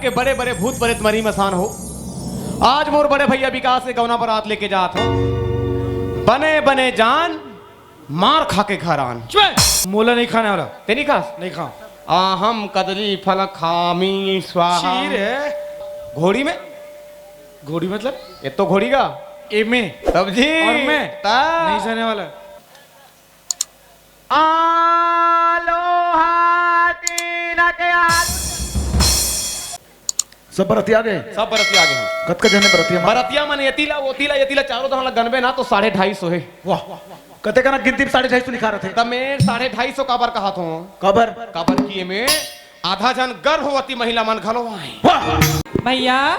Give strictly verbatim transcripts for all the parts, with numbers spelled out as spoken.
के बड़े बड़े भूत प्रेत मरी मसान हो। आज मोर बड़े भैया विकास के गौना बरात लेके जात हो। बने बने जान, मार खा के घर आन। चुप! मोला नहीं खाने वाला। ते नहीं खास? नहीं खाओ। अहम कदली फल खामी स्वाहा। छी रे। घोड़ी में? घोड़ी मतलब? ये तो घोड़ी का। ए में। तब जी। और मैं? ता। नहीं जाने वाला। आलोहा टीना के आलू। सब बरतिया गे? सब बरतिया गे। कतका झने बरतिया मन? बरतिया मन एती ला, ओती ला, एती ला, चारों तरफ ला गनबे ना तो साढ़े ढाई सौ हे। वाह, कते कना गिनती में साढ़े ढाई सौ लिखा रथे? त मैं साढ़े ढाई सौ काबर कहत हों? काबर? काबर कि एमे आधा झन गर्भवती महिला मन घलो आए। वाह! भैया।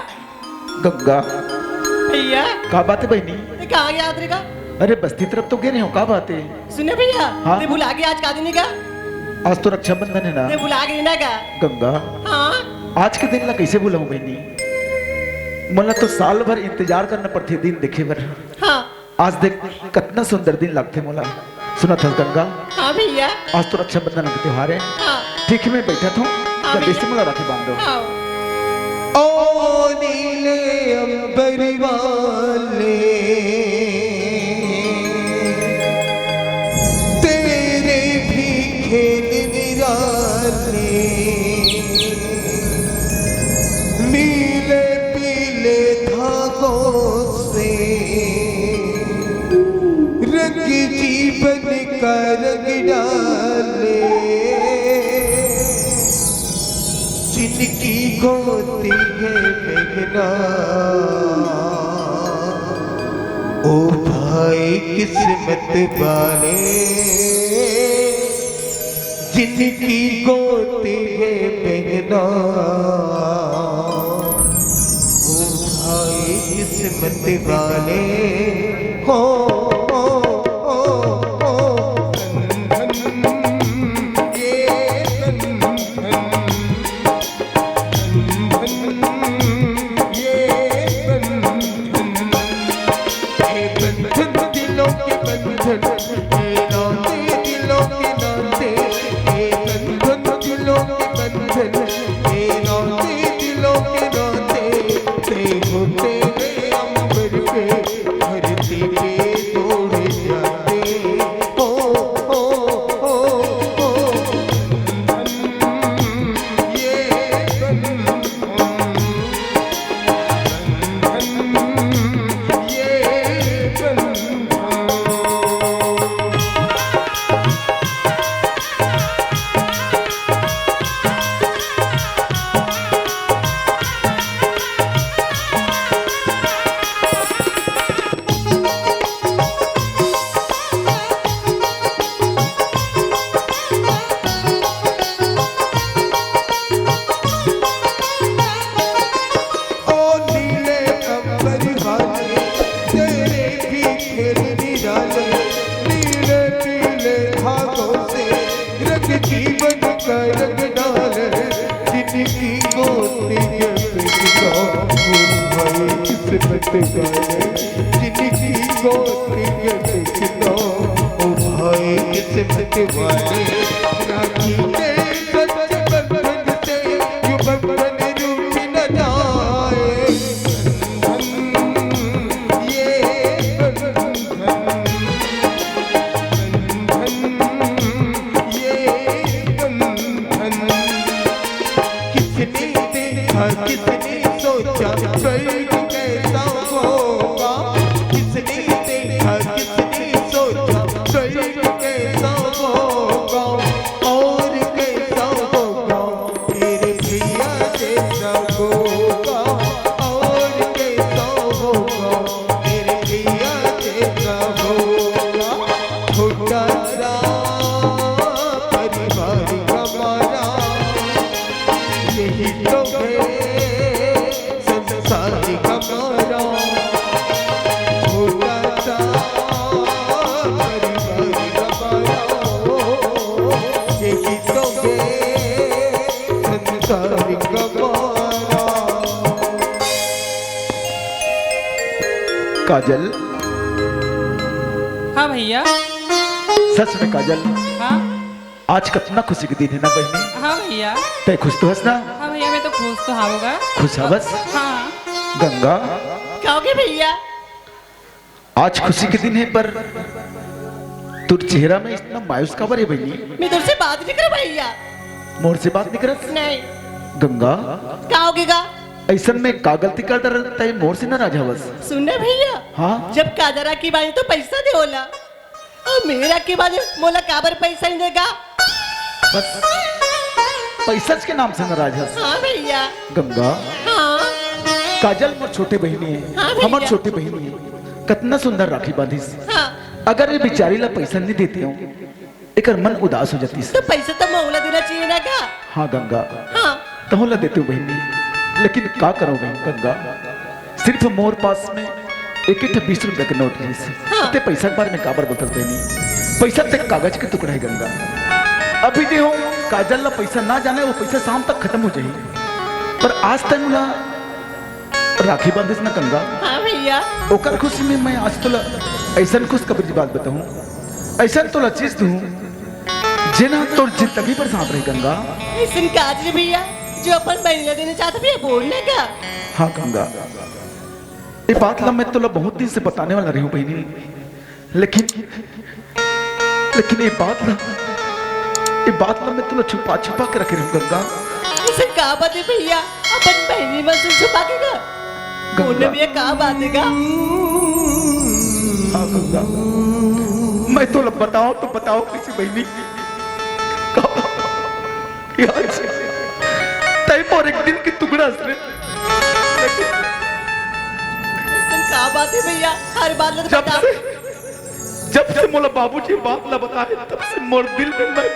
गंगा। भैया। का बात हे बहिनी? ते कहाँ गे आत रे का? अरे बस्ती तरफ तो गे रहे हों, का बात हे? सुने भैया, हाँ? ते भुला गे आज का दिन हे का? आज तो रक्षाबंधन हे ना? ते भुला गे ना का? गंगा। हाँ? आज के दिन ला कइसे भुलाहूँ बहिनी? मोला तो साल भर इंतजार करना पड़थे दिन देखे बर। हाँ। आज देख, कतना सुंदर दिन लगथे मोला। सुनत हस गंगा? हाँ भैया। आज तो रक्षाबंधन के त्योहार हे। हाँ। ठीक हे, मैं बइठत हों, हाँ जल्दी भैया। से मोला राखी बांध दो। हाँ। ओ नीले अंबर वाले, तेरे भी खेल निराले। नीले पीले धागों से रंग जीवन का रंग डाले। जिनकी गोद है बहना, ओ भाई किस्मत वाले। जिनकी गोद है बहना, ओ भाई किस्मत वाले। हो, हो, हो, हो, बंधन, ये बंधन, बंधन, ये बंधन। हे बंधन दिलों के बंधन, हे नाते दिलों के नाते। हे बंधन दिलों के बंधन, हे नाते दिलों के नाते। ते होते हैं अंबर पे, धरती पे जोड़ जाते। ओ, ओ, ओ, ओ, बंधन, ये बंधन, बंधन, ये बंधन। ओ नीले अंबर वाले, तेरे भी खेल निराले, नीले पीले धागों से रंग जीवन का रंग डाले। जिनकी गोद ये बिछड़ा, ओ भाई किस्मत वाले। जिनकी गोद ये बिछड़ा, ओ भाई किस्मत वाले। राखी के सच बंधन से यूं बंधन रूठ न जाए। बंधन, ये बंधन, बंधन, ये बंधन। किसने देखा, किसने सोचा, स्वर्ग कैसा होगा? किसने देखा, किसने सोचा, स्वर्ग कैसा होगा? और कैसा होगा? तेरे भैया जैसा होगा, और कैसा होगा? तेरे भैया जैसा होगा। छोटा सा परिवार हमारा, यही तो है संसार हमारा। छोटा सा परिवार हमारा, यही तो है संसार हमारा। काजल। हाँ भैया। सच में काजल। हाँ। आज कतना खुशी के दिन हे ना बहिनी? हाँ भैया। तैं खुश तो हस ना? हाँ भैया, मैं तो खुश तो हावों गा। खुश हवस? हाँ। गंगा, का होगे भैया? आज खुशी के दिन हे, पर तोर चेहरा में अतना मायूस काबर हे बहिनी? मैं तोर से बात नइ करंव भैया। मोर से बात नइ करस? नहीं। गंगा, का होगे गा? अइसन में का गलती कर डरेस, तैं मोर से नाराज हवस? सुन ना भैया। हाँ? जब काजल राखी बांधही त पैसा दे ओला। अउ मैं राखी बांधहूं, मोला काबर पैसा नइ दे गा? बस पैसा के नाम से नाराज हस। हाँ भैया। गंगा, हाँ। काजल मोर छोटे बहिनी हे, हाँ भैया। हमर छोटे बहिनी हे, कतना सुंदर राखी बांधिस। हाँ। अगर ए बिचारी ला पैसा नइ देतेंव, एकर मन उदास हो जातिस। त पैसा त मोला देना चाहिए ना गा? हाँ गंगा, हाँ। तहूं ला देतेंव बहिनी, लेकिन का करंव बहिनी गंगा, सिर्फ मोर पास में एक ठा बीस रुपया के नोट रहिस। हाँ। तैं पैसा के बारे में काबर बोलथस बहिनी? पैसा त एक कागज के टुकड़ा हे गंगा। अभी देहूं, काजल ला पैसा ना जाने, ओ पैसा शाम तक खतम हो जाही, पर आज तैं मोला राखी बांधिस ना गंगा। हाँ भैया। ओकर खुशी में मैं आज तोला अइसन खुशखबरी बात बताहूं, अइसन तोला चीज दूं, जेन ह तोर जिंदगी भर साथ रही गंगा। अइसन का चीज भैया, जो अपन बहिनी ला देना चाहत हस भैया, बोल ना गा। हाँ गंगा, ए बात ला मैं तोला बहुत दिन से बताने वाला रहेंव बहिनी, लेकिन, लेकिन ए बात ला, ए बात ला मैं तोला छुपा छुपा के रखे रहेंव गंगा। अइसन का बात हे भैया, अपन बहिनी मन से छुपा के गा? गंगा। बोल ना भैया, का बात हे गा? हाँ गंगा, मैं तोला बतावंव त बतावंव कइसे बहिनी? का यार, तैं मोर एक दिल के टुकड़ा हस रे। अइसन का बात हे भैया, हर बात ला जब बता। से, जब से मोला बाबूजी बात ला बताए, तब से मोर दिल में मैं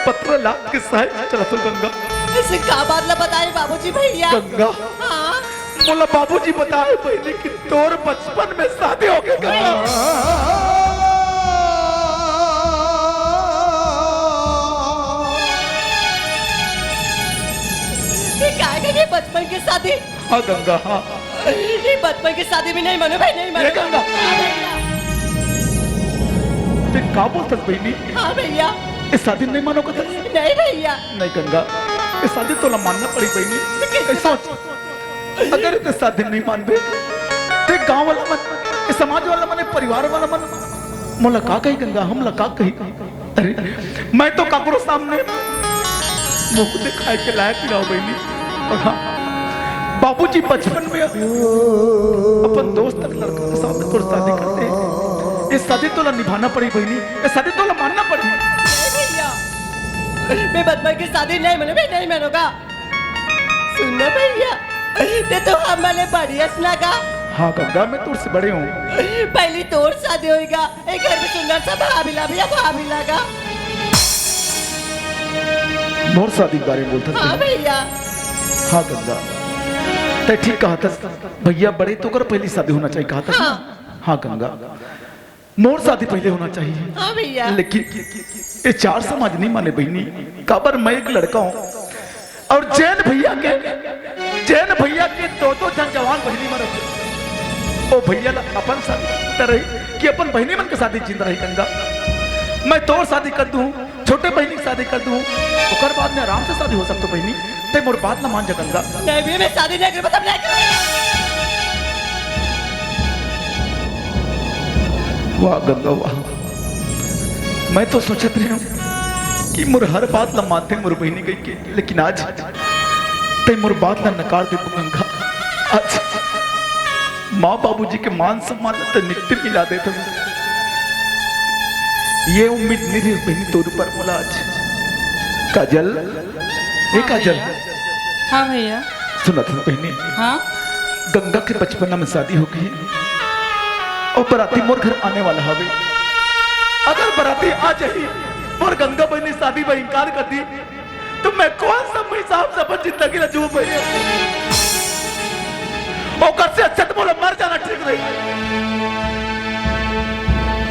पथरा लाद के सहे चलत हंव गंगा। अइसन का बात ला बताए बाबूजी भैया? गंगा। हाँ। मोला बाबूजी बताए बहिनी कि तोर बचपन में शादी होगे गा। ये काय का ये बचपन के शादी? हाँ गंगा, हाँ। ये बचपन के शादी में नइ मानों भाई, नइ मानों। ए गंगा। हाँ भैया। तैं का बोलथस बहिनी? हाँ भैया। ए शादी नइ मानों कथस? नहीं भैया। नहीं गंगा, ए शादी तोला मानना पड़ही बहिनी। तो कैसे? ए सोच, अगर ए शादी नइ मानबे, त गांव वाला मन, ए समाज वाला मन, ए परिवार वाला मन मोला का कही गंगा, हमला का कही? अरे, मैं तो काकरो सामने मुंह दिखाए के लायक नइ हंव बहिनी। अउ हाँ, बाबूजी बचपन में अपन दोस्त के लड़का के सामने तोर शादी कर दे। ए शादी तोला निभाना पड़ही बहिनी, ए शादी तोला मानना पड़ही। नहीं भैया, मैं बचपन के शादी नइ मानों, मैं नइ मानों गा। सुन ना भैया, तैं तो हमले बड़े हस ना गा। हाँ गंगा, मैं तोर से बड़े हंव। पहिली तोर शादी होही गा, ए घर में सुंदर सा भाभी ला भैया, भाभी ला गा। मोर शादी के बारे में बोलथस हाँ बहिनी? भैया। हाँ गंगा, तैं ठीक कहथस, भैया बड़े तो ओकर पहिली शादी होना चाही कहथस ना? हाँ। हाँ गंगा, मोर शादी पहिले होना चाहिए। हाँ भैया। लेकिन ए चार समाज नइ माने बहिनी, काबर मैं एक लड़का हंव। अउ जेन भैया के, जेन भैया के दो दो झन जवान बहिनी मरत हे, ओ भैया ला अपन शादी जिंदा रही कि अपन बहिनी मन के शादी जिंदा रही गंगा? मैं तोर शादी कर दूं, छोटे बहिनी के शादी कर दूं, ओकर बाद में आराम से शादी हो सकत हे बहिनी। तैं मोर बात ला मान जा गंगा। नहीं भैया, मैं शादी नहीं करूँ, मतलब नहीं करूँ। वाह गंगा वाह, मैं तो सोचत रहेंव कि मोर हर बात ला मानथे मोर बहिनी कहिके, लेकिन आज तैं मोर बात ला नकार दे गंगा। आज माँ बाबूजी के मान सम्मान ला तैं मिट्टी मिला देथस। ये उम्मीद नइ रहिस बहिनी तोर ऊपर मोला आज। काजल, ए काजल। हाँ भैया। सुनत हस बहिनी? हाँ। गंगा के बचपना में शादी होगे हे। अउ बराती मोर घर आने वाला हवे। अगर बराती आ जाही, मोर गंगा बहिनी शादी में इनकार कर दी, त मैं कोन सा हिसाब से अपन जिंदगी ला जीऊं भैया? ओकर से अच्छा त मोला मर जाना ठीक रही।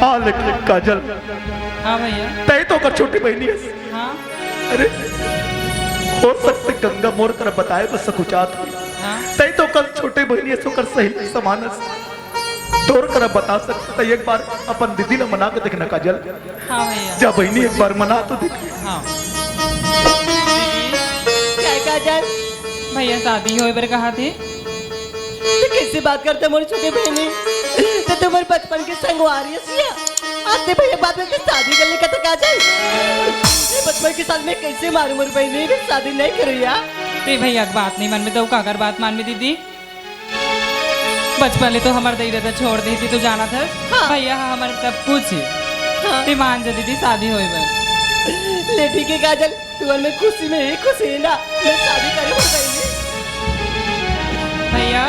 हाँ, लेकिन काजल, हाँ भैया। तैं तो ओकर छोटी बहिनी हस। हाँ। अरे, हो सकथे गंगा मोर करा बताए बर सकुचात होही। हाँ। तैं तो ओकर छोटे बहिनी हस, ओकर सहेली समान हस। तोर करा बता सकत हंव, एक बार अपन दीदी ला मना के देखना काजल। हाँ भैया। जा बहिनी, एक बार मना तो देख। हाँ। जय काजल। भैया शादी होय बर कहा थे। ते कइसे बात करत हस मोर छोटे बहिनी? ते तो मोर बचपन के संगवारी हस या। आज ते भैया बात करके शादी कर ले कथे काजल। ये बचपन के साथ मैं कइसे मानहूं मोर बहिनी? मैं शादी नइ करंव या। ते भैया के बात नइ मानबे त काकर बात मानबे दीदी? बचपन ले तो हमर दई ददा छोड़ दे थे, तो जानत हस। हाँ। भैया ह हमर सब कुछ हे। हाँ। ते मान जा दीदी, शादी होय बर। ले ठीक हे काजल, तुमन में खुशी में ही खुशी हे ना, मैं शादी करहूं बहिनी। भैया।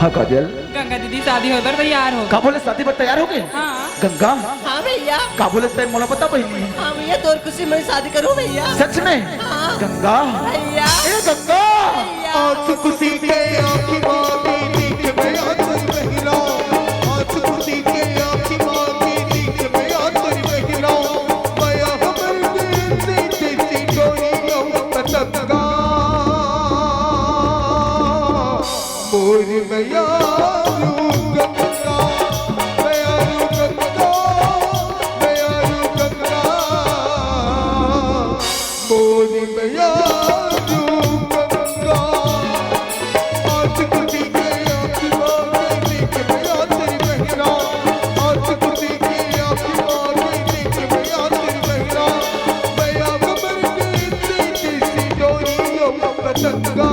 हाँ काजल। गंगा दीदी शादी होय बर तैयार होगे। का बोले, शादी बर तैयार होगे? हाँ। गंगा। हाँ भैया। का बोले ते मोला बता बहिनी। हाँ भैया, तोर खुशी में शादी करहूं भैया। सच में? हाँ। गंगा। भैया। ए गंगा। भैया। आज खुशी के आँखी मांगी, देख मैं आज बहिना। आज खुशी के आँखी मांगी, देख मैं आज बहिना। मया हमर दिल से जैसी डोरी लौटत गंगा। मोर मयारू गंगा, मयारू गंगा, मयारू गंगा। मोर मयारू गंगा। आज खुशी के आँखी मांगी, देख मैं आज बहिना। आज खुशी के आँखी मांगी, देख मैं आज बहिना। मया हमर दिल से जैसी डोरी लौटत गंगा।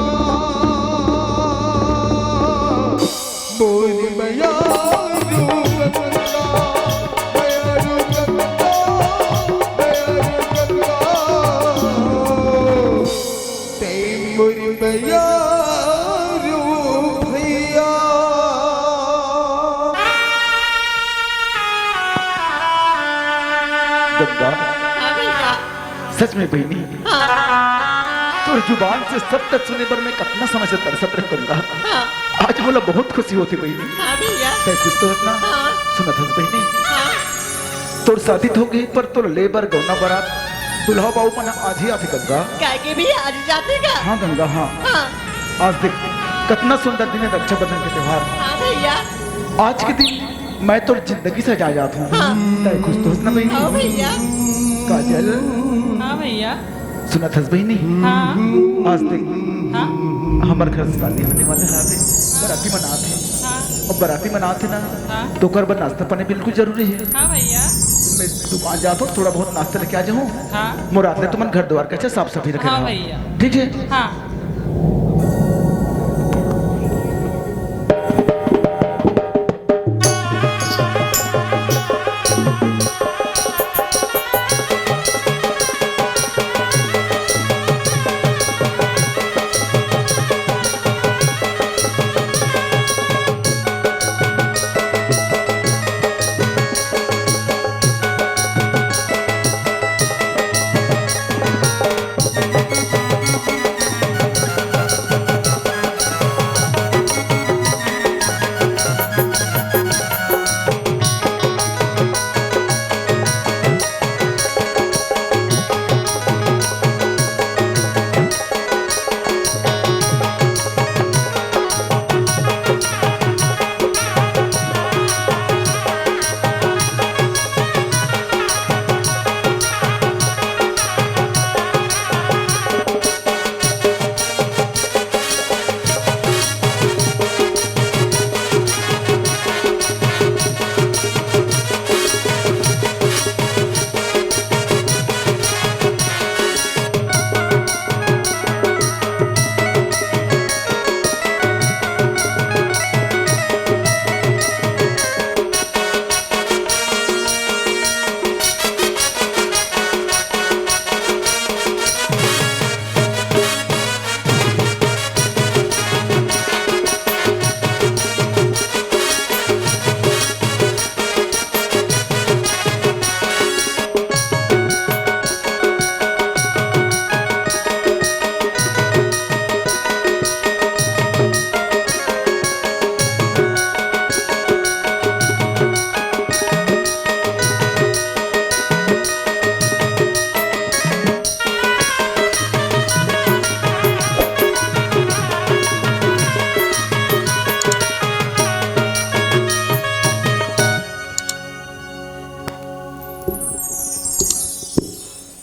मोर मयारू गंगा, मयारू गंगा, मयारू गंगा। ते मोर मयारू भैया। गंगा। हाँ भैया। सच में बहिनी, हाँ। तोर जुबान से सब कुछ सुने बर मैं कतना समय से तरसत रहेंव गंगा। हाँ। आज मोला बहुत खुशी होथे बहिनी। हाँ भैया। ते खुश तो हस ना? हाँ। सुनत हस बहिनी? हाँ। तोर शादी तो होगे, पर तोर ले बर गौना बरात, दुल्हा बाबू मन आज ही आथे गंगा। काहे के भी आज ही जाथे का? हाँ गंगा, हाँ। हाँ। आज देख, कतना सुंदर दिन हे रक्षाबंधन के त्योहार। हाँ भैया। आज के दिन मैं तोर जिंदगी सजा जात हंव। हाँ। ते खुश तो हस ना बहिनी? हाँ भैया। काजल। हाँ भैया। सुनत हस बहिनी? हाँ। आज देख, हाँ। हमर घर शादी होने वाले हे, बराती मन आत हे। हाँ। अउ बराती मन आत हे ना, हाँ। त ओकर बर नाश्ता पानी बिल्कुल जरूरी हे। हाँ भैया। मैं दुकान जात हंव, थोड़ा बहुत नाश्ता लेके आ जाहूं। हाँ। मोर आत ले तुमन घर दुवार के अच्छा साफ सफाई रखे रहा। हाँ भैया। ठीक हे? हाँ।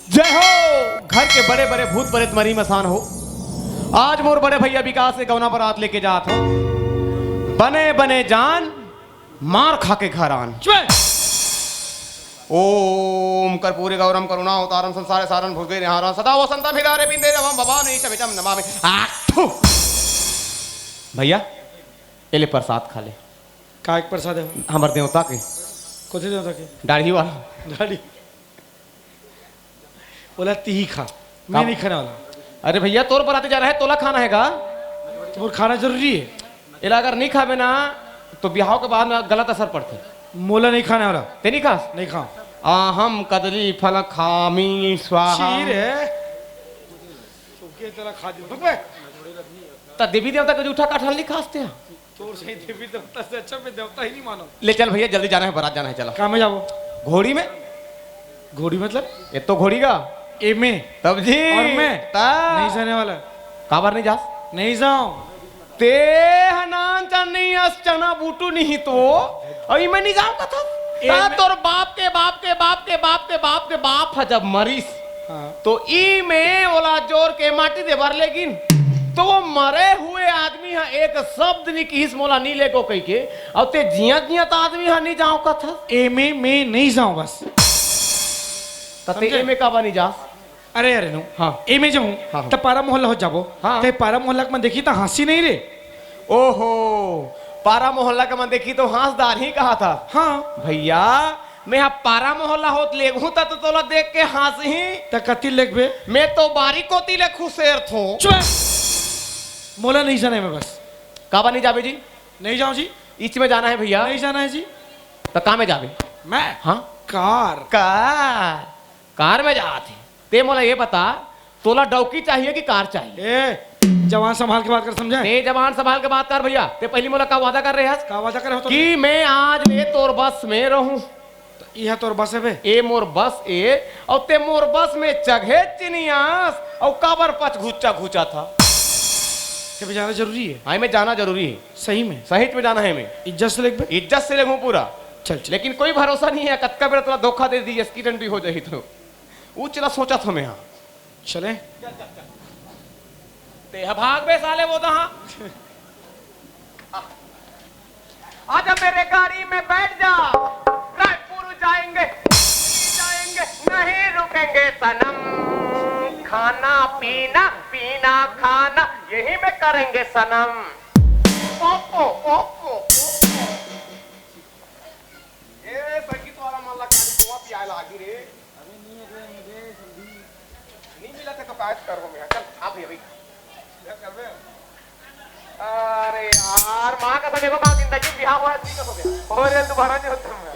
जय हो। घर के बड़े बड़े भूत प्रेत मरी मसान हो। आज मोर बड़े भैया विकास के गौना बरात लेके जात हंव। बने बने जान, मार खा के घर आन। चुप! ओम कर्पूरी गौरम करुणा अवतारम संसार सारम भुजगे निहारम सदा वसंतम हृदय पिंडे रवम भवानी चमितम नमामि। आ, थू। भैया, एले प्रसाद खा ले। काय के प्रसाद हे? हमर देवता के। कोथे देवता के? दाढ़ी वाला। दाढ़ी। बोला, तिही खा। मैं नहीं खाने वाला। अरे भैया, तोर बराती जाना हे, तोला खाना हे का? तो मोर खाना जरूरी हे। एला अगर नहीं खाबे ना, तो बिहाव के बाद में गलत असर पड़थे। मोला नहीं खाने वाला। ते नहीं खास? नहीं खाओ। अहम कदली फल खामी स्वाहा। छी रे। चुपके तेला खा दियो। रुक बे। त देवी देवता के जूठा काठल नहीं खास ते? तोर सही देवी देवता से अच्छा मैं देवता ही नहीं मानो। ले चल भैया, जल्दी जाना हे, बरात जाना हे, चला। कहाँ में जाबो? घोड़ी में। घोड़ी मतलब? ये तो घोड़ी का। ए में। तब जी। और मैं? ता। नहीं जाने वाला। काबर नहीं जास? नहीं जाऊं। ते हनान चन्नी अस चना बूटू नहीं तो। अई मैं नहीं जाऊं कथा। ए ता में। तोर बाप के बाप के बाप के बाप के बाप के बाप ह जब मरिस। हाँ। तो ई में ओला जोर के माटी दे बर लेगिन। तो वो मरे हुए आदमी ह एक शब्द नहीं किहिस मोला नहीं लेगो कहिके। अउ ते जियत जियत आदमी ह नहीं जाओ कथा। ए में, में नहीं जाओ बस। त ते समझे? ए में काबर नहीं जास? अरे, अरे, नो। हाँ। ए में जाऊं, हाँ, हाँ। त पारा मोहल्ला होत जाबो। हाँ। ते पारा मोहल्ला के मन देखी त हाँसी नहीं रे। ओहो, पारा मोहल्ला के मन देखी तो हाँस दार ही कहा था। हाँ। भैया, मैं हा पारा मोहल्ला होत लेगहूं त तो तोला देख के हाँस ही। त कति लेगबे? मैं तो बारी कोती ले खुसेर थो। चुप! मोला नहीं जाना हे मैं बस। काबर नहीं जाबे जी? नहीं जाओ जी। इच में जाना हे भैया। नहीं जाना हे जी। त का में जाबे? मैं? हाँ। कार। कार। कार में जात हे। ते मोला ये बता, तोला डौकी चाहिए कि कार चाहिए? ए, जबान संभाल के बात कर, समझे? ते जबान संभाल के बात कर भैया। ते पहली मोला का वादा कर रहे हस? का वादा करे हो तो? कि मैं आज ले तोर बस में रहूं। तो यह तोर बस हे बे? ए मोर बस ए, अउ ते मोर बस में चघे चिनियास, अउ काबर पच घुच्चा घुचा था? ते बे जाना जरूरी हे। हाँ, मैं जाना जरूरी हे। सही में? सही में जाना हे मैं। इज्जत से लेगबे? इज्जत से लेगहूं पूरा। चल, चल। लेकिन कोई भरोसा नहीं हे, कतका बेरा तोला धोखा दे दी, accident भी हो जाही तो। ऊ चला सोचा था मैं, हाँ। चले। ते ह भाग बे साले, वो तो हाँ। आजा मेरे गाड़ी में बैठ जा, रायपुर जाएंगे, जाएंगे, नहीं रुकेंगे सनम, खाना पीना, पीना खाना, यही में करेंगे सनम। Oppo, Oppo, Oppo. ए, संगीत वाला मन ला खाली कुआं पियाए लागी रे। अबे नहीं है, नहीं है, नहीं है। नहीं मिला थे तो काहे से करबो मैं? चल, आप ये भाई। क्या करबे? अरे यार, माँ का तो देखो, कहाँ जिंदगी में बिहाव हुआ है, ठीक हो गया। और ये दोबारा नहीं होता मैं।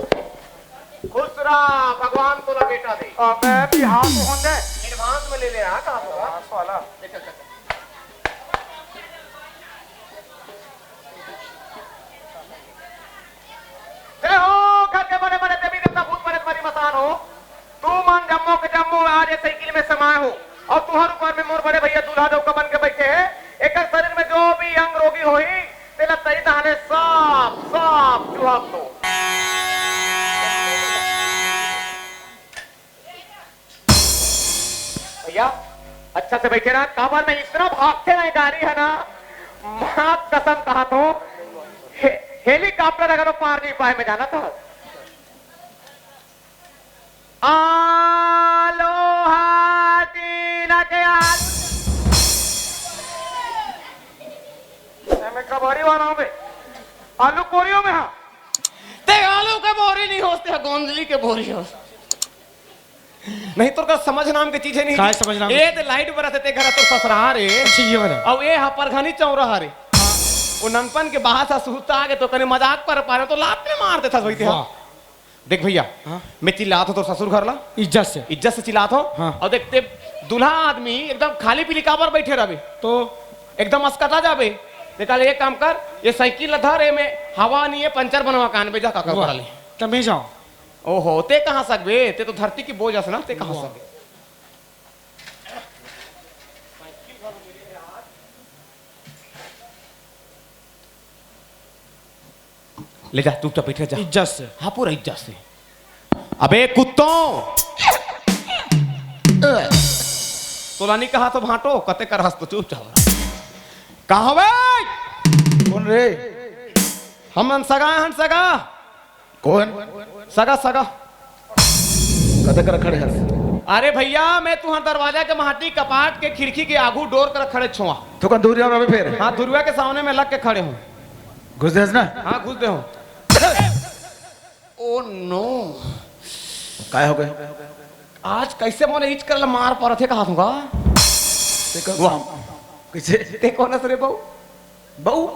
खुश रहा, भगवान तोला बेटा दे। अबे, बिहाव तो होने दे। Advance में ले ले, हाँ, कहाँ से? Advance वाला। ले चल, चल, चल। जय हो, घर के बड़े बड़े देवी देवता, भूत प्रेत मरी मसान हो। तुमन जम्मो के जम्मो आज ए साइकिल में समाए हो अउ तुंहर ऊपर में मोर बड़े भैया दूल्हा डौका बन के बैठे हे। एकर शरीर में जो भी अंग रोगी होही, तेला तरी तहाने साफ, साफ चुहक दो। भैया, अच्छा से बैठे रहा, काबर में इतना भागथे ना ये गाड़ी हे ना, माँ कसम कहा तो, हे-, helicopter अगर वो पार नहीं पाए, मैं जाना था। आलू हाटी लगे आलू। मैं कबाड़ी वाला हूँ बे। आलू बोरियों में हाँ। ते आलू के बोरी नहीं होते, गोंदली के बोरी हो। नहीं, तोर का समझ नाम के चीज हे नहीं। काय समझ नाम? ए ते light बरत हे, ते घर तोर ससुरार हे। अच्छा, ये वाला। अब ए हा परघनी चौरा हरे। वो ननपन के बात हा सुरता आगे तो कने मजाक कर पा रहे तो लात में मार देता सोई ते हा। वाह। देख भैया, हाँ। मैं चिल्लात हो तोर ससुर घर ला। इज्जत से। इज्जत से चिल्लात हो। हाँ। और देख ते दूल्हा आदमी एकदम खाली पीली काबर बैठे रहबे। तो? एकदम असकटा जाबे। ते काले एक काम कर, ये साइकिल ला धर, ए में हवा नहीं है, पंचर बनवा कान बे जा काकर वाह। करा ले। तब मैं जाऊँ। ओहो, ते कहाँ सकबे? ते तो धरती की बोझ अस ना, ते कहाँ वाह। सकबे? ले जा, चुपचाप बैठ जा। इज्जत से। हाँ, पूरा इज्जत से। अबे कुत्तों! तोला नहीं कहा तो भांटो, कते कर हस तो चुपचाप। का हवे? कोन रे? हमन सगा हन, सगा। कोन? सगा, सगा। कते कर खड़े हस? अरे भइया, मैं तुंहर दरवाजा के माटी, कपाट के, खिड़की के आगू डोर कर खड़े छोंव। तो कन दूरिया रहे फेर? हाँ, दूरिया के सामने में लग के खड़े हूँ। घुस देस ना? हाँ, घुस दे हूँ। Oh no! काय हो गे? आज कइसे मोला इच कर ल मार परत हे, कहात हूँ का? ते का वाह। कइसे? ते कोन हस रे बऊ? बऊ?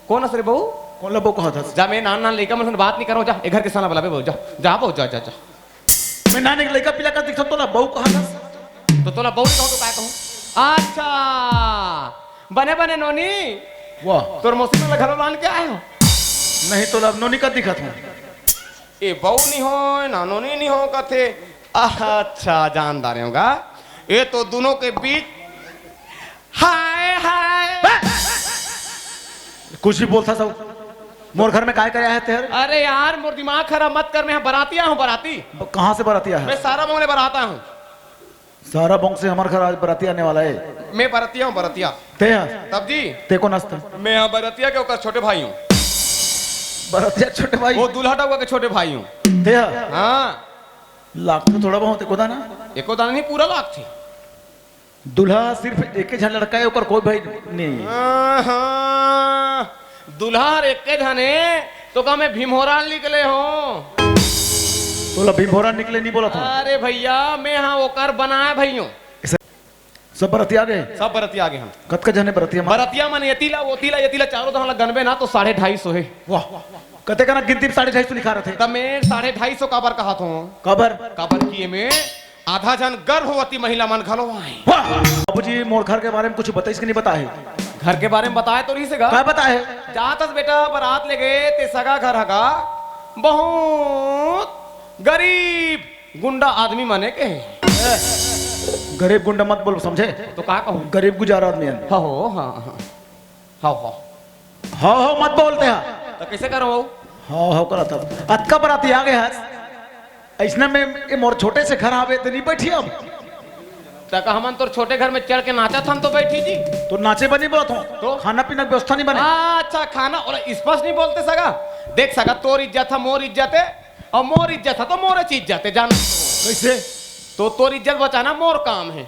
कोन हस रे बऊ? कोन ल बऊ कहात हस? जा, मैं नान नान लइका मन से बात नइ करंव, जा, ए घर के साला बलाबे बऊ, जा, जा बऊ, जा, जा, जा। मैं नान एक लइका पिला का दिखथंव तोला बऊ कहात हस? तो तोला बऊ कहूँ तो काय कहूँ? अच्छा, बने बने नोनी। वाह। तोर मौसी मन ल घलो लान के आए हो? नहीं, तोला नोनी का दिखत हूँ। ए बऊ नइ होय, ना नोनी नइ होय कथे। अच्छा, जान डारेंव गा। ए तो दूनों के बीच हाय, हाय। कुछ भी बोलथस सब। मोर घर में काय करे आए हस तेहर? अरे यार, मोर दिमाग खराब मत कर, मैं बरातिया हूँ, बराती। ब-, कहाँ से बरातिया हस? मैं साराबोंग ले बराता हूँ। साराबोंग से हमर घर आज बरातिया आने वाला हे। मैं बरातिया हूँ, बरातिया। ते हस? तब जी। ते कोन हस? मैं हाँ बरातिया के ओकर छोटे भाई हूँ। बरातिया छोटे भाई? वो दूल्हा डउवा के छोटे भाई हूँ। ते हस? हाँ। लागथे थोड़ा बहुत, एको दाना? एको दाना नहीं, पूरा लागथे। दूल्हा सिर्फ एके झन लड़का हे, ओकर कोई भाई नहीं हे। हाँ, हाँ। दूल्हा हर एके झन हे, तो का मैं भीमहोरा निकले हूँ? तोला भीमहोरा निकले नइ बोलत हूँ। अरे भइया, मैं हाँ ओकर बनाए भाई हूँ। सब बरतिया गे? सब बरतिया गे हन। कतका झन हे बरतिया मन? बरतिया मन एती ला, ओती ला, एती ला, चारों तहाँ ला गनबे ना तो साढ़े ढाई सौ हे। वाह, कते कना गिनती में साढ़े ढाई सौ लिखा रथे? त मैं साढ़े ढाई सौ काबर कहत हूँ? काबर? काबर कि एमे आधा झन गर्भवती महिला मन घलो आए। वाह! बाबूजी, मोर घर के बारे में कुछ बताइस कि नहीं बताए? घर के बारे में बताए तो रहिस हे गा। का बताए? जात हस बेटा, बरात ले गे, ते सगा घर हगा, बहुत गरीब गुंडा आदमी मने के हे। गरीब गुंडा मत बोल, समझे? तो का कहूँ? गरीब गुजार आदमी हे। हाँ हो, हाँ, हाँ। हाँ, हाँ। हाँ, हाँ, मत बोलते हैं। तो कइसे करूँ? हाँ, हाँ, करत हस। अतका बराती आ गे हस। अइसने में ए मोर छोटे से घर आवे त नइ बइठी अब। त का हमन तोर छोटे घर में चढ़ के नाचत हन तो बइठी जी? तो नाचे बर नइ बोलत हूँ। तो? खाना पीना के व्यवस्था नइ बने। अच्छा, खाना, ओला स्पष्ट नइ बोलते सगा। देख सगा, तोर इज्जत हे, मोर इज्जत हे, अउ मोर इज्जत हे तो मोर इज्जत हे, जान। कइसे? तो तोर इज्जत बचाना मोर काम हे।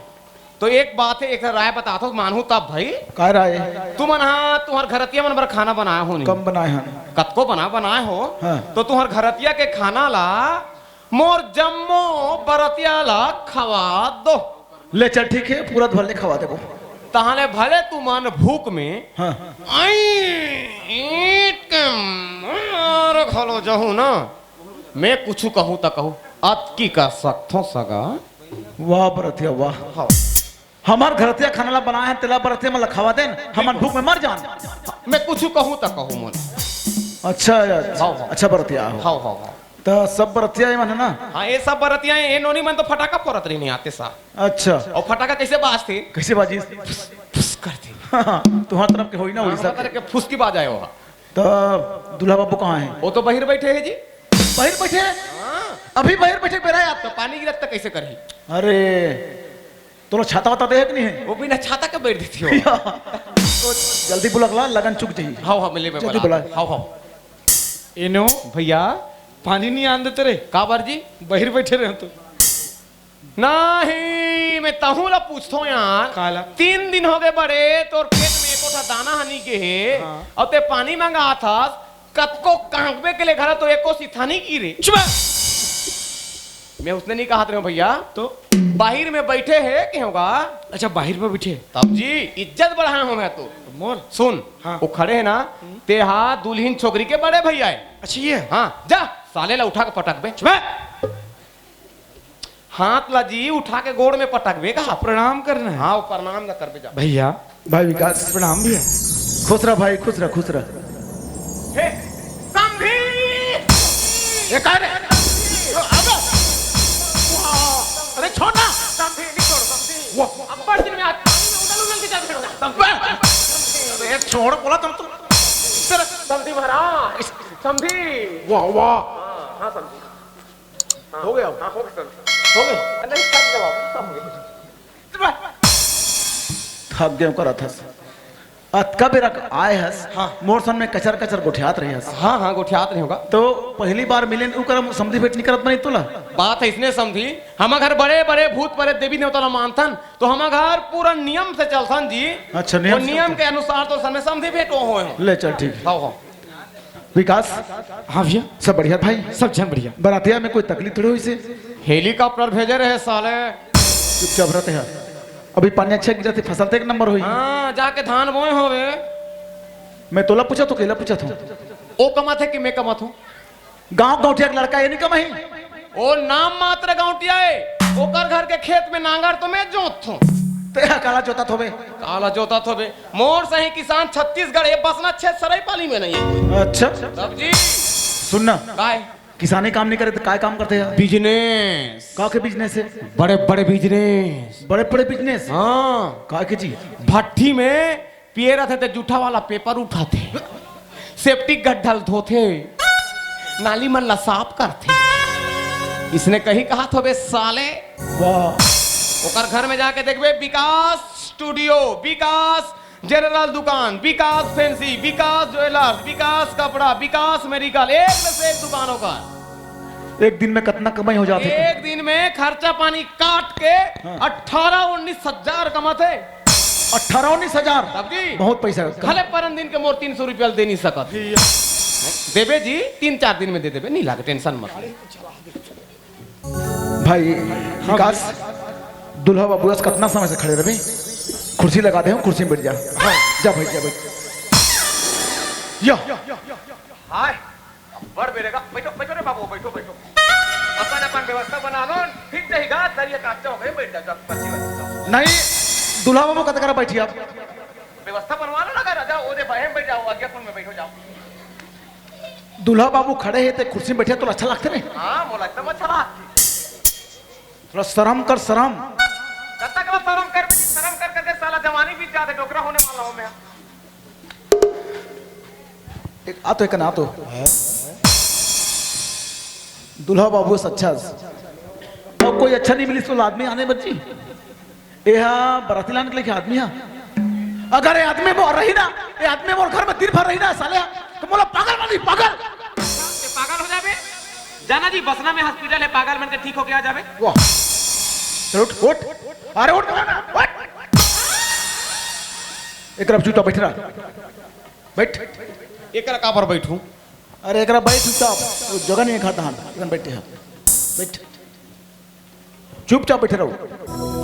तो एक बात हे, एक राय बताथों, मानहू तब भई। का राय? तुमन हा, तुंहर घरतिया मन बर खाना बनाए हो नहीं? कम बनाए हन। कतको बना, बनाए हो। हाँ। तो तुंहर घरतिया के खाना ला मोर जम्मो बरतिया ला खवा दो। ले चल, ठीक हे, पूरा भर ले खवा देबो। तहाँ ले भले तुमन भूख में हाँ। अई, ईंट के मार घलो जहू ना, मैं कुछु कहूँ त कहूँ, अतकी कर सकथों सगा। वाह बरतिया, वाह। हाँ। हमर घरतिया खाना ला बनाए हे, तेला बरतिया मन ला खवा देन, हमन भूख में मर जान। मैं कुछु कहूँ त कहूँ मोला। अच्छा यार, हाँ, हाँ। अच्छा बरतिया हो। हाँ, हाँ, हाँ। त सब बरतिया ये मन हे ना? हाँ, ये सब बरतिया हे, ये नोनी मन तो फटाका फोड़त रहिन आते साथ। अच्छा। अउ फटाका कइसे बाजथे? कइसे बाजिस? फुस करथे। तुंहर तरफ के होही ना, हाँ, उड़ीसा हमारे के। तरफ के फुसकी बाजा हे वो। त दूल्हा बाबू कहाँ हे? वो तो बहिर बइठे हे जी। बहिर बइठे हे? हाँ। अभी बहिर बइठे बेरा हे आप। तो पानी गिरत त कइसे करही? अरे, तोला छाता वाता दे हे कि नहीं हे? वो बिना छाता के बइठ देथे हो। तो जल्दी बुला ला, लगन चुक जाही। हाँ, हाँ, मिले में जल्दी बुला। बुला। हाँ, हाँ। एनो भइया, पानी नइ आन देते रे। काबर जी? बहिर बइठे रहे तो। नहीं, मैं तहूँ ला पूछथों यार। काला? तीन दिन हो गे बड़े, तोर पेट में एको ठा दाना ह नइ गे हे, हाँ। अउ ते पानी मंगाथस, कतको कांकबे के ले घला तो एको सिथा नइ गिरे। चुप! मैं उसने नइ कहत रहेंव भइया। तो? बाहिर में बइठे हे, कहेंव गा। अच्छा, बाहिर में बइठे। तब जी, इज्जत बढ़ाए हंव मैं तो। मोर? सुन, हाँ। वो खड़े हे ना, हम्म। ते हा दुल्हिन छोकरी के बड़े भइया हे। अच्छा, ये? हाँ, जा, साले ला उठा के पटकबे। चुप! हाथ ला जी उठा के गोड़ में पटकबे का? प्रणाम करना हे। हाँ, वो प्रणाम ला करबे जा। भइया। भाई विकास। प्रणाम भइया। खुश रह भाई, खुश रह, खुश रह। हे, समधी! ये काय रे? अबे! अरे छोड़ ना। समधी, नहीं छोड़, समधी। वाह। अब्बड़ दिन में आज पानी में उलल उलल के जा भिड़ो। समधी। अबे! अरे छोड़, बोला तुम तो। तेरा समधी महाराज, समधी। वाह, वाह। हाँ, हाँ, समधी। हाँ। हो गया? हाँ, हो गया, समधी। हो गया? नहीं, थक गया बाबू, थक गया। थक गया, करा था। अतका बेरा आए हस, हाँ। मोर सन में कचर कचर गोठियात रहे हस। हाँ, हाँ, गोठियात रहे होगा। तो पहली बार मिलेन, ओकर समधी भेंट नहीं करत बनी तोला? बात है इसने समधी, हमर घर बड़े बड़े भूत प्रेत देवी देवता ला मानथन, तो हमर घर पूरा नियम से चलथन जी। अच्छा, नियम वो से नियम चलथन। के अनुसार तो सन में समधी भेंट हो होए हो। ले चल, ठीक है। हाँ, हाँ। विकास, हाँ भैया। सब बढ़िया भाई? सब झन बढ़िया। बरातिया में कोई तकलीफ थोड़ी होइसे? हेलीकॉप्टर भेजे रहे साले। चुपचाप रहते हैं। अभी पानी अच्छा गिरा थे, फसल तो एक नंबर हुई। हाँ, जाके धान बोए होवे। मैं तोला पूछा तो केला पूछा था? ओ कमाथे कि मैं कमाथूं? गांव गौंटिया के लड़का ये नहीं कमाही। ओ नाम मात्र गौंटिया है, ओकर घर के खेत में नांगर तो मैं जोत थूं। ते काला जोता थोबे? काला जोता थोबे? मोर सही किसान छत्तीसगढ़, ये बसना छेद सरायपाली में नहीं है कोई। अच्छा। तब जी। सुनना। काय? किसानी काम नहीं करे तो काय काम करते हैं? बिजनेस। का के बिजनेस है? बड़े बड़े बिजनेस। बड़े बड़े बिजनेस? हाँ। का के जी? भट्ठी में पिए रथे ते जूठा वाला पेपर उठाथे, सेप्टिक गड्ढा ल धोथे, नाली मन ला साफ करथे। इसने कही कहा थोबे साले। वाह। ओकर घर में जाके देखबे, विकास स्टूडियो, विकास जनरल दुकान, विकास फैंसी, विकास ज्वेलर्स, विकास कपड़ा, विकास मेडिकल, एक में से एक दुकान ओकर। एक दिन में कितना कमाई हो जाथे? एक दिन में खर्चा पानी काट के हाँ। अठारह उन्नीस हजार कमाथे। अठारह उन्नीस हजार? तब जी। बहुत पैसा है। भले परन दिन के मोर तीन सौ रुपया दे नहीं सकत। देबे जी, तीन चार दिन में दे देबे, नहीं लागे, टेंशन मत ले। भाई विकास, दूल्हा बाबू बस कितना समय से खड़े रहे? कुर्सी लगा दे, हम कुर्सी में बैठ जा। हाँ, जा भाई, जा भाई। या। हाय, बड़ बेरे का, बैठो, बैठो रे बाबू, बैठो, बैठो। अपन, अपन व्यवस्था बना लो, ठीक रहेगा, दरिया काचा हो गए, बैठ जाओ, जाओ, पर्ची वाली जाओ। नहीं, दूल्हा बाबू कत करा बैठी आप? व्यवस्था बनवा लो ना, राजा, वो दे भाई, बैठ जाओ, आज्ञा कुंड में बैठो, जाओ। दूल्हा बाबू खड़े हैं, ते कुर्सी में बैठे तो अच्छा लगते नहीं? हाँ, मोला एकदम अच्छा लगते। थोड़ा शर्म कर, शर्म। कब तक मैं शर्म कर, शर्म कर करके साला जवानी बीत जाते, डोकरा होने वाला हूँ मैं। एक आ तो, एक ना तो। दूल्हा बाबू सच्चा। अब कोई अच्छा नहीं मिली तो आदमी आने बच्ची। ए हा बराती लान के लेके आदमी हा। अगर ये आदमी मोर रही ना, ये आदमी मोर घर में दिन भर रही ना साले, तो मोला पागल मानी, पागल। ते पागल हो जाबे। जाना जी, बसना में हॉस्पिटल है, पागल मन के ठीक होके आ जाबे। वाह। चल उठ, उठ। अरे उठ, उठ। एकरा चुपचाप बैठ रहा। बैठ। एकरा का पर बैठूं? अरे एकरा बैठ चुपचाप। वो जगह नहीं खाता हम। एकदम बैठे हैं। बैठ। चुपचाप बैठे रहो।